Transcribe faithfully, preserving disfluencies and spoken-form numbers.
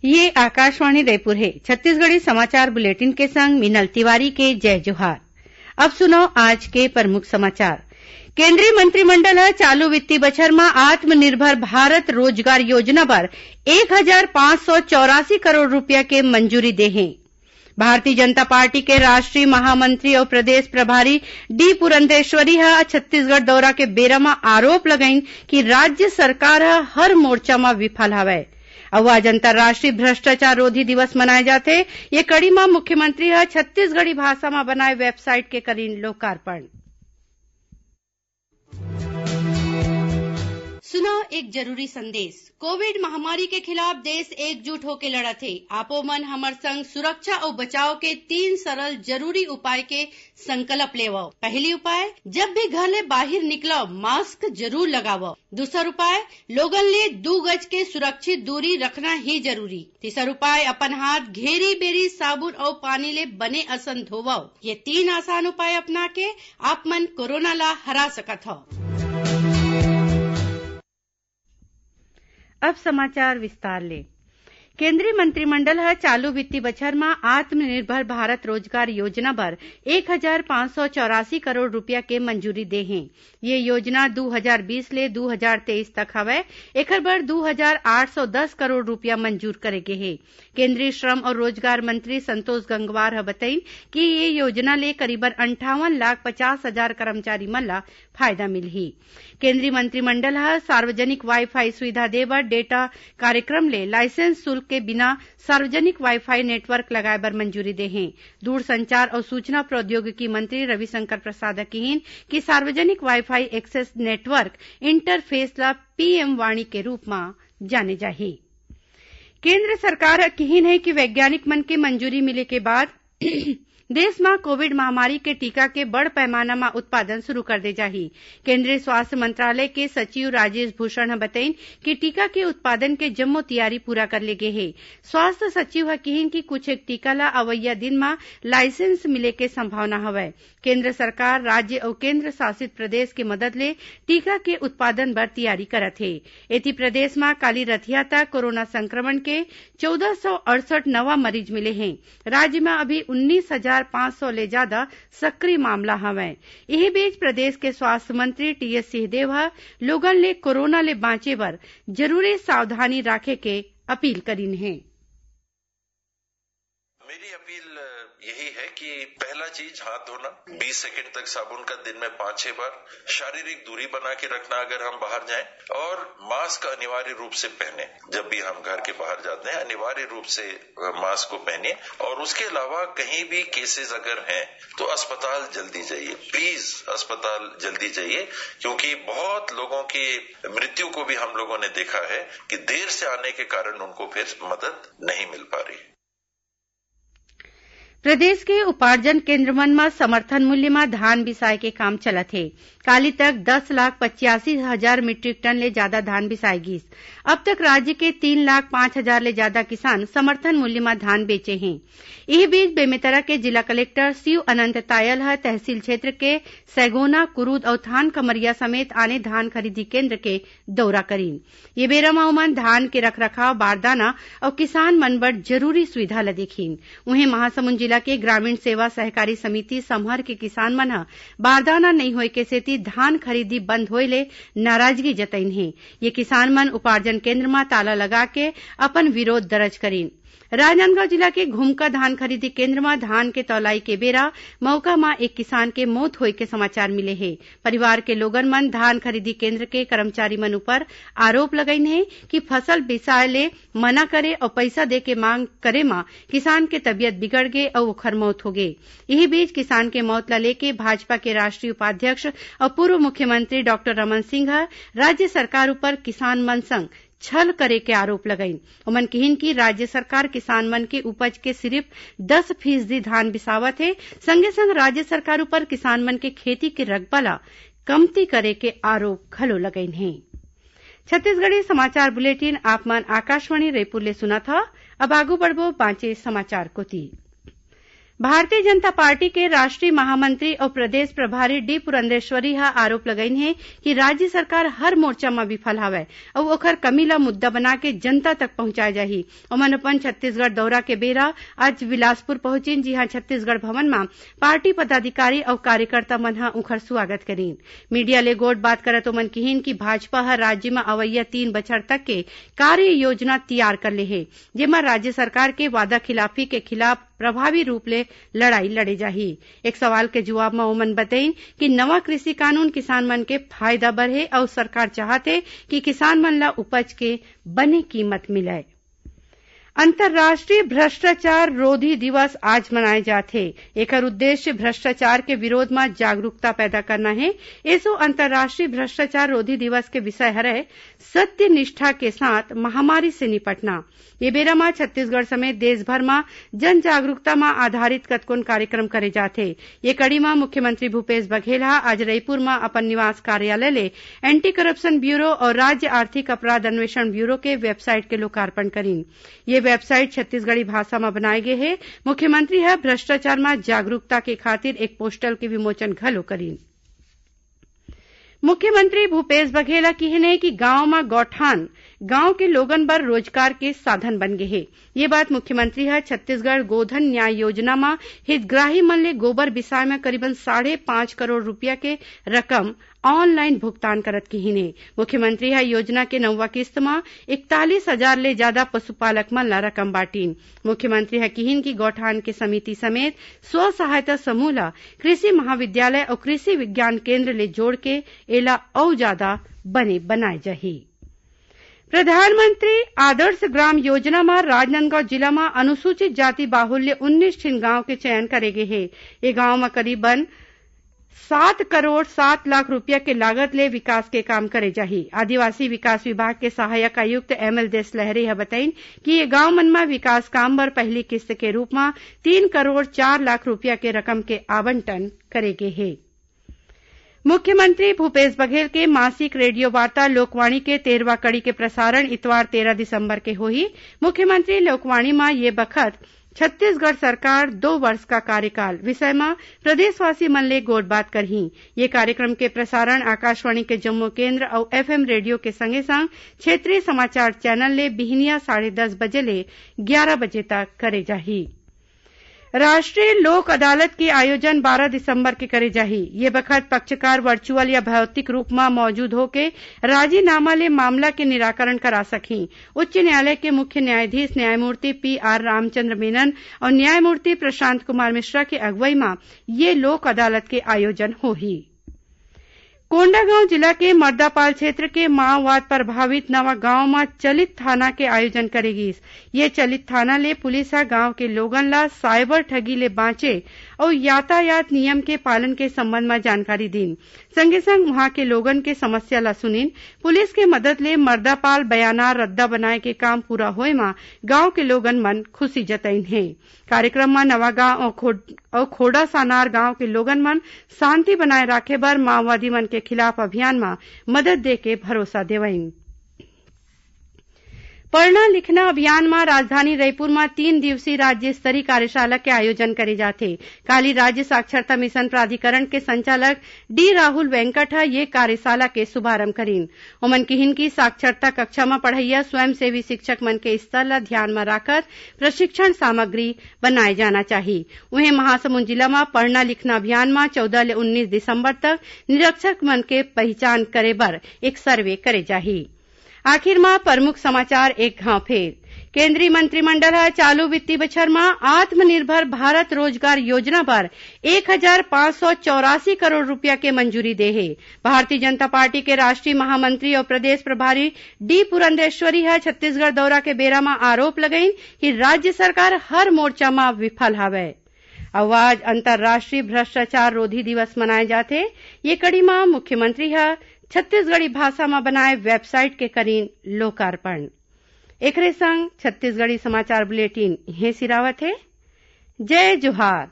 ये आकाशवाणी रायपुर हे। छत्तीसगढ़ी समाचार बुलेटिन के संग मीनल तिवारी के जय जोहार। अब सुनव आज के प्रमुख समाचार। केंद्रीय मंत्रिमंडल ह चालू वित्तीय बछर म आत्मनिर्भर भारत रोजगार योजना बर एक हजार पाँच सौ चौरासी करोड़ रूपिया के मंजूरी दे हे। भारतीय जनता पार्टी के राष्ट्रीय महामंत्री अउ प्रदेश प्रभारी डी पुरंदेश्वरी ह छत्तीसगढ़ दौरा के बेरा म आरोप लगाइन कि राज्य सरकार ह हर मोर्चा म विफल हवय। अउ आज अंतर्राष्ट्रीय भ्रष्टाचार रोधी दिवस मनाए जाथे। ये कड़ी म मुख्यमंत्री ह छत्तीसगढ़ी भाषा म बनाए वेबसाइट के करीन लोकार्पण। सुनव एक जरूरी संदेश। कोविड महामारी के खिलाफ देश एकजुट होके लड़त हे। आपो मन हमर संग सुरक्षा अउ बचाव के तीन सरल जरूरी उपाय के संकल्प लेवव। पहली उपाय, जब भी घर ले बाहिर निकलव, मास्क जरूर लगावव। दूसर उपाय, लोगन ले दू गज के सुरक्षित दूरी रखना ही जरूरी। तीसर उपाय, अपन हाथ घेरी बेरी साबुन अउ पानी ले बने असन धोवव। ये तीन आसान उपाय अपना के आप मन कोरोना ला हरा सकत हव। अब समाचार विस्तार ले। केंद्रीय मंत्रिमंडल ह चालू वित्तीय बछर म आत्मनिर्भर भारत रोजगार योजना बर एक हजार पाँच सौ चौरासी करोड़ रूपिया के मंजूरी दे हे। ये योजना दू हजार बीस ले दू हजार तेईस तक हवय। एखर बर दू हजार आठ सौ दस करोड़ रूपिया मंजूर करे गे हे। केंद्रीय श्रम अउ रोजगार मंत्री संतोष गंगवार ह बतइन कि ये योजना ले करीबन अंठावन लाख पचास हजार कर्मचारी मन ला फायदा मिलही। केंद्रीय मंत्रिमंडल ह सार्वजनिक वाईफाई सुविधा दे बर डेटा कार्यक्रम ले लाइसेंस शुल्क के बिना सार्वजनिक वाईफाई नेटवर्क लगाए बर मंजूरी दे हे। दूरसंचार अउ सूचना प्रौद्योगिकी मंत्री रविशंकर प्रसाद ह किहीन कि सार्वजनिक वाईफाई एक्सेस नेटवर्क इंटरफेस ला पीएम वाणी के रूप म जाने जाही। केंद्र सरकार ह किहीन हे कि वैज्ञानिक मन के मंजूरी मिले के बाद देश म कोविड महामारी के टीका के बड़ पैमाना म उत्पादन शुरू कर दे जाही। केंद्रीय स्वास्थ्य मंत्रालय के सचिव राजेश भूषण ह बतइन कि टीका के उत्पादन के जम्मो तियारी पूरा कर ले गे हे। स्वास्थ्य सचिव ह किहीन कि कुछ एक टीका ल अवइया दिन म लाइसेंस मिले के संभावना हवय। केंद्र सरकार राज्य अउ केंद्र शासित प्रदेश के मदद ले टीका के उत्पादन बर तियारी करत हे। एती प्रदेश म काली रथिया तक कोरोना संक्रमण के चौदह सौ अड़सठ नवा मरीज मिले हें। राज्य म अभी उन्नीस हजार पाँच सौ ले जादा सक्रिय मामला हवंय। इही बीच प्रदेश के स्वास्थ्य मंत्री टीएस सिंहदेव ह लोगन ले कोरोना ले बांचे बर जरूरी सावधानी राखे के अपील करीन हे। मेरी अपील, अ, यही है कि पहला चीज हाथ धोना, बीस सेकंड तक साबुन का दिन में पाँच छह बार, शारीरिक दूरी बना के रखना अगर हम बाहर जाएं, और मास्क अनिवार्य रूप से पहने। जब भी हम घर के बाहर जाते हैं, अनिवार्य रूप से, अ, मास्क को पहनिए। और उसके अलावा कहीं भी केसेस अगर हैं, तो अस्पताल जल्दी जाइए, प्लीज अस्पताल जल्दी जाइए, क्योंकि बहुत लोगों की मृत्यु को भी हम लोगों ने देखा है कि देर से आने के कारण उनको फिर मदद नहीं मिल पा रही। प्रदेश के उपार्जन केंद्र मन म समर्थन मूल्य म धान बिसाए के काम चलत हे। काली तक दस लाख पचासी हजार मीट्रिक टन ले जादा धान बिसाए गीस। अब तक राज्य के तीन लाख पाँच हजार ले जादा किसान समर्थन मूल्य म धान बेचे हें। इही बीच, बेमेतरा के जिला कलेक्टर शिव अनंत तायल ह तहसील क्षेत्र के सैगोना, कुरूद अउ थान कमरिया समेत आने धान खरीदी केंद्र के दौरा करीन। ये बेरा म ओमन धान के रखरखाव, बारदाना अउ किसान मन बर जरूरी सुविधा ल देखिन। उहें, महासमुंद जिला के ग्रामीण सेवा सहकारी समिति समहर के किसान मन ह बारदाना नइ होए के सेती धान खरीदी बंद होए ले नाराजगी जतइन हे। ये किसान मन उपार्जन केंद्र म ताला लगा के अपन विरोध दर्ज करीन। राजनांदगांव जिला के घुमका धान खरीदी केंद्र म धान के तौलाई के बेरा मौका म एक किसान के मौत होए के समाचार मिले हे। परिवार के लोगन मन धान खरीदी केंद्र के कर्मचारी मन ऊपर आरोप लगाइन हे कि फसल बिसाए ले मना करे अउ पइसा दे के मांग करे म किसान के तबियत बिगड़ गे अउ ओखर मौत होगे। इही बीच, किसान के मौत ल लेके भाजपा के राष्ट्रीय उपाध्यक्ष अउ पूर्व मुख्यमंत्री डॉक्टर रमन सिंह ह राज्य सरकार ऊपर किसान मन संग छल करे के आरोप लगाइन। ओमन किहीन कि राज्य सरकार किसान मन के उपज के सिरिफ दस फीसदी धान बिसावत हे, संगे संग राज्य सरकार ऊपर किसान मन के खेती के रकबा ल कमती करे के आरोप घलो लगाइन हे। छत्तीसगढ़ी समाचार बुलेटिन आप मन आकाशवाणी रायपुर ले सुनत हव। अब आगू बढ़बो बांचे समाचार कोति। भारतीय जनता पार्टी के राष्ट्रीय महामंत्री अउ प्रदेश प्रभारी डी पुरंदेश्वरी ह आरोप लगाइन हे कि राज्य सरकार हर मोर्चा म विफल हवय अउ ओखर कमी ल मुद्दा बना के जनता तक पहुंचाए जाही। ओमन अपन छत्तीसगढ़ दौरा के बेरा आज बिलासपुर पहुंचिन, जिहां छत्तीसगढ़ भवन म पार्टी पदाधिकारी अउ कार्यकर्ता मन ह उंखर स्वागत करिन। मीडिया ले गोठ बात करत ओमन किहिन कि भाजपा ह राज्य म अवइया तीन बछर तक के कार्य योजना तियार कर ले हे, जेमा राज्य सरकार के वादा खिलाफी के खिलाफ प्रभावी रूप ले लड़ाई लड़े जाही। एक सवाल के जवाब म ओमन बतइन कि नवा कृषि कानून किसान मन के फायदा बर हे अउ सरकार चाहत हे कि किसान मन ल उपज के बने कीमत मिलय। अंतर्राष्ट्रीय भ्रष्टाचार रोधी दिवस आज मनाए जाथे। एकर उद्देश्य भ्रष्टाचार के विरोध म जागरूकता पैदा करना हे। एसो अंतर्राष्ट्रीय भ्रष्टाचार रोधी दिवस के विषय हरय सत्य निष्ठा के साथ महामारी से निपटना। ये बेरा म छत्तीसगढ़ समेत देश भर म जन जागरूकता म आधारित कतकोन कार्यक्रम करे जाथे। ये कड़ी म मुख्यमंत्री भूपेश बघेल ह आज रईपुर म अपन निवास कार्यालय ले एंटी करप्शन ब्यूरो अउ राज्य आर्थिक अपराध अन्वेषण ब्यूरो के वेबसाइट के लोकार्पण करिन। ये वेबसाइट छत्तीसगढ़ी भाषा म बनाए गे हे। मुख्यमंत्री ह भ्रष्टाचार म जागरूकता के खातिर एक पोस्टर के विमोचन घलो करिन। मुख्यमंत्री भूपेश बघेल ह किहिन हे कि गांव म गौठान गांव के लोगन बर रोजगार के साधन बन गे हे। ये बात मुख्यमंत्री ह छत्तीसगढ़ गोधन न्याय योजना म हितग्राही मन ले गोबर बिसाए म करीबन साढ़े पांच करोड़ रूपिया के रकम ऑनलाइन भुगतान करत किहिन हे। मुख्यमंत्री ह योजना के नौवा किस्त म इकतालीस हजार ले जादा पशुपालक मन ल रकम बांटिन। मुख्यमंत्री ह किहिन कि गौठान के समिति समेत स्व सहायता समूह ल कृषि महाविद्यालय अउ कृषि विज्ञान केंद्र ले जोड़ के एला अउ जादा बने बनाए जाही। प्रधानमंत्री आदर्श ग्राम योजना म राजनांदगांव जिला म अनुसूचित जाति बाहुल्य उन्नीस ठिन गांव के चयन करे गे हे। ये गांव म करीबन सात करोड़ सात लाख रूपिया के लागत ले विकास के काम करे जाही। आदिवासी विकास विभाग के सहायक आयुक्त एम एल देशलहरी ह बताइन कि ये गांव मन म विकास काम बर पहली किस्त के रूप म तीन करोड़ चार लाख रूपिया के रकम के आवंटन करे गे हे। मुख्यमंत्री भूपेश बघेल के मासिक रेडियो वार्ता लोकवाणी के तेरहवाँ कड़ी के प्रसारण इतवार तेरह दिसंबर के होही। मुख्यमंत्री लोकवाणी म ये बखत छत्तीसगढ़ सरकार दो वर्ष का कार्यकाल विषय म प्रदेशवासी मन ले गोठबात करही। ये कार्यक्रम के प्रसारण आकाशवाणी के जम्मो केंद्र अउ एफएम रेडियो के संगे संग क्षेत्रीय समाचार चैनल ले बिहनिया साढ़े दस बजे ले ग्यारह बजे तक करे जाही। राष्ट्रीय लोक अदालत के आयोजन बारह दिसंबर के करे जाही। ये बखत पक्षकार वर्चुअल या भौतिक रूप म मौजूद होके राजीनामा ले मामला के निराकरण करा सकही। उच्च न्यायालय के मुख्य न्यायाधीश न्यायमूर्ति पी आर रामचंद्र मेनन अउ न्यायमूर्ति प्रशांत कुमार मिश्रा के अगुवई म ये लोक अदालत के आयोजन होही। कोंडागांव जिला के मर्दापाल क्षेत्र के माओवाद प्रभावित नवा गांव म चलित थाना के आयोजन करे गिस। ये चलित थाना ले पुलिस ह गांव के लोगन ल साइबर ठगी ले बांचे अउ यातायात नियम के पालन के संबंध म जानकारी दीन। संगे संग उहां के लोगन के समस्या ल सुनिन। पुलिस के मदद ले मर्दापाल बयानार रद्दा बनाए के काम पूरा होए म गांव के लोगन मन खुशी जतइन हे। कार्यक्रम म नवागांव अउ खोड-, अउ खोडासानार गांव के लोगन मन शांति बनाए राखे बर माओवादी मन के खिलाफ अभियान म मदद दे के भरोसा देवइन। पढ़ना लिखना अभियान म राजधानी रईपुर म तीन दिवसीय राज्य स्तरीय कार्यशाला के आयोजन करे जाथे। काली राज्य साक्षरता मिशन प्राधिकरण के संचालक डी राहुल वेंकट ह ये कार्यशाला के शुभारंभ करीन। ओमन किहिन कि साक्षरता कक्षा म पढ़इया स्वयंसेवी शिक्षक मन के स्तर ल ध्यान म राखत प्रशिक्षण सामग्री बनाए जाना चाही। उहें, महासमुंद जिला म पढ़ना लिखना अभियान म चौदह ले उन्नीस दिसंबर तक निरीक्षक मन के पहिचान करे बर एक सर्वे करे जाही। आखिर म प्रमुख समाचार एक घांव फेर। केंद्रीय मंत्रिमंडल ह चालू वित्तीय बछर म आत्मनिर्भर भारत रोजगार योजना बर एक हजार पांच सौ चौरासी करोड़ रूपिया के मंजूरी दे हे। भारतीय जनता पार्टी के राष्ट्रीय महामंत्री अउ प्रदेश प्रभारी डी पुरंदेश्वरी ह छत्तीसगढ़ दौरा के बेरा म आरोप लगाइन कि राज्य सरकार हर मोर्चा म विफल हवय। अउ आज अंतर्राष्ट्रीय भ्रष्टाचार रोधी दिवस मनाए जाथे। ये कड़ी म मुख्यमंत्री ह छत्तीसगढ़ी भाषा म बनाए वेबसाइट के करीन लोकार्पण। एकरे संग छत्तीसगढ़ी समाचार बुलेटिन इहें सिरावत हे। जय जोहार।